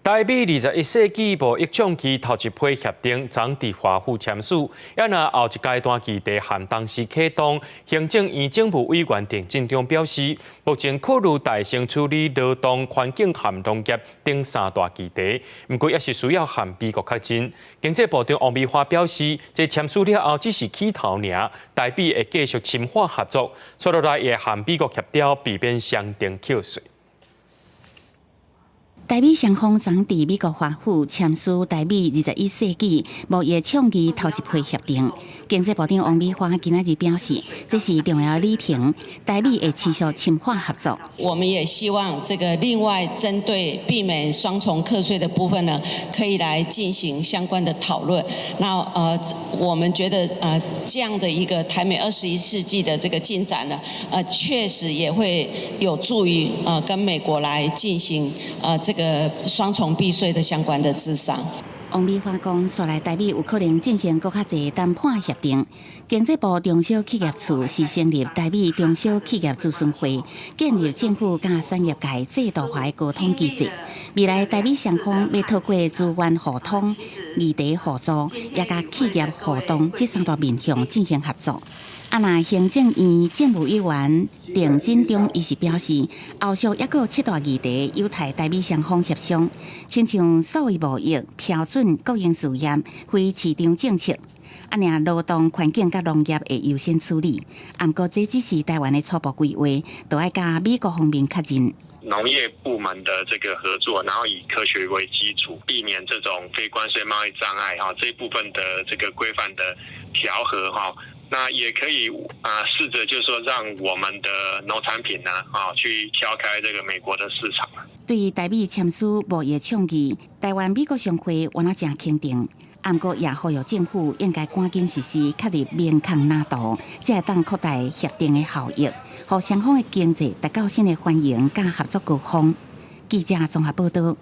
台美二十一世紀貿易倡議頭一批協定昨佇華府簽署，啊若後一階段議題和同時啟動。行政院政務委員鄭進中表示，目前考慮代先處理勞動環境和農業等三大議題，毋過也是需要和美國確認。經濟部長王美花表示，這簽署了後只是起頭爾，台美會繼續深化合作，紲落來會和美國協調避免雙重課稅。台美雙方昨佇美國華府簽署台美二十一世紀貿易倡議頭一批協定。經濟部長王美花今仔日表示，這是重要里程，台美會持續深化合作。我們也希望這個另外針對避免雙重課稅的部分呢，可以來進行相關的討論。那我們覺得這樣的一個台美二十一世紀的這個進展呢，確實也會有助於跟美國來進行這個雙重避稅的相關的諮商。王美花講，紲來台美有可能進行閣較濟談判協定。經濟部中小企業處是成立台美中小企業諮詢會，建立政府佮產業界制度化的溝通機制。未來台美雙方欲透過資源互通、議題互助，也佮企業互動這三大面向進行合作。啊，若行政院政務委員鄭進中伊是表示，後續猶閣有七大議題有待台美雙方協商，親像數位貿易、標準、國營事業、非市場政策，啊，爾勞動環境佮農業會優先處理。毋過這只是台灣的初步規劃，都愛佮美國方面確認。農業部門的這個合作，然後以科學為基礎，避免這種非關稅貿易障礙哈，這一部分的這個規範的調和哈。那也可以啊，試着就是說，讓我們的農產品呢，啊，去挑開這個美國的市場。對台美簽署貿易倡議，台灣美國商會原來誠肯定，毋過也呼籲政府應該趕緊實施確立明確藍圖，才會當擴大協定的效益，予雙方的經濟達到新的繁榮佮合作高峰。記者綜合報道。